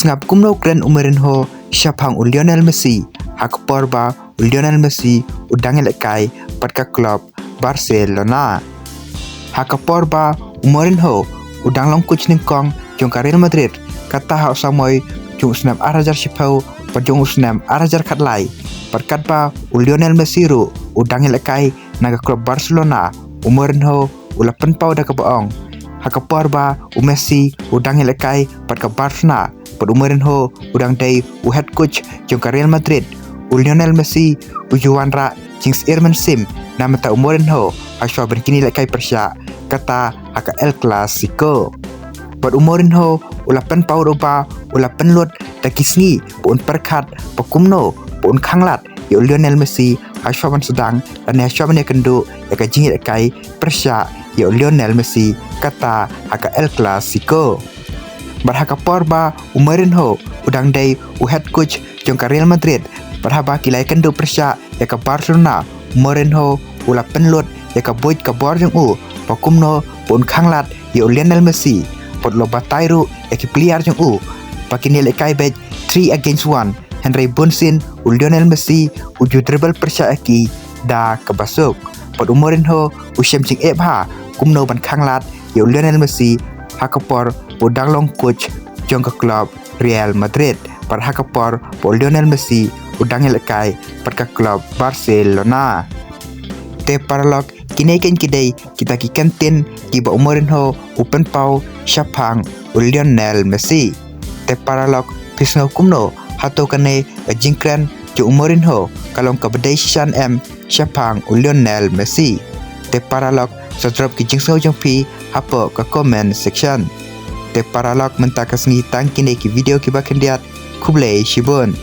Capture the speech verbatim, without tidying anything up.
Sngap kumno u kren u Mourinho shaphang u Lionel Messi ha ka por ba u Lionel Messi u dang ïalehkai bad ka club Barcelona. Ha ka por ba u Mourinho u dang long coach nyngkong jong ka Real Madrid, kata ha u samoi jong u snem ar hajar shiphew bad jong u snem ar hajar khatlai, bad katba u Lionel Messi ruh u dang ïalehkai na ka club Barcelona, u Mourinho u la pynpaw da kaba ong, ha ka por ba u Messi u dang ïalehkai bad ka Barcelona bad u Mourinho u dang dei u head coach jong ka Real Madrid, u Lionel Messi u ju wanrah jingsyier mynsiem na bynta u Mourinho ha shuwa ban kin ïalehkai pyrshah, kata ha ka El Clasico. Bad u Mourinho u la pynpaw ruh ba u la pynlut da ki sngi ba un pyrkhat ba kumno ba un khanglad ïa u Lionel Messi ha shuwa ban sdang lane ha shuwa ban ïakynduh ïa ka jingïalehkai pyrshah ïa u Lionel Messi, kata ha ka El Clasico. Bad ha ka por ba u Mourinho u dang dei u head coach jong ka Real Madrid, bad haba ki la ïakynduh pyrshah ïa ka Barcelona, u Mourinho u la pynlut ïa ka buit ka bor jong u ba kumno ba un khanglad ïa u Lionel Messi, bad u la batai ruh ïa ki player jong u ba kin ïalehkai beit three against one, hynrei bunsien u Lionel Messi u ju dribble pyrshah ïa ki da kaba suk. Bad u Mourinho u shem jingeh bha kumno ban khanglad ïa u Lionel Messi ha ka por ba u dang long coach jong ka club Real Madrid, bad ha ka por ba u Lionel Messi u dang ïalehkai bad ka club Barcelona. Te paralok, kine kein ki dei kita ki kyntien kiba u Mourinho u pynpaw shaphang u Lionel Messi. Te paralok, phi sngew kumno? Hato kane ka jingkren jong u Mourinho ka long kaba dei shisha em shaphang u Lionel Messi? Te paralok, sa drop ki jingsngew jong phi hapoh ka comment section. Te paralok, mynta ka sngi tang kine ki video kiba khyndiat. Khublei shibun.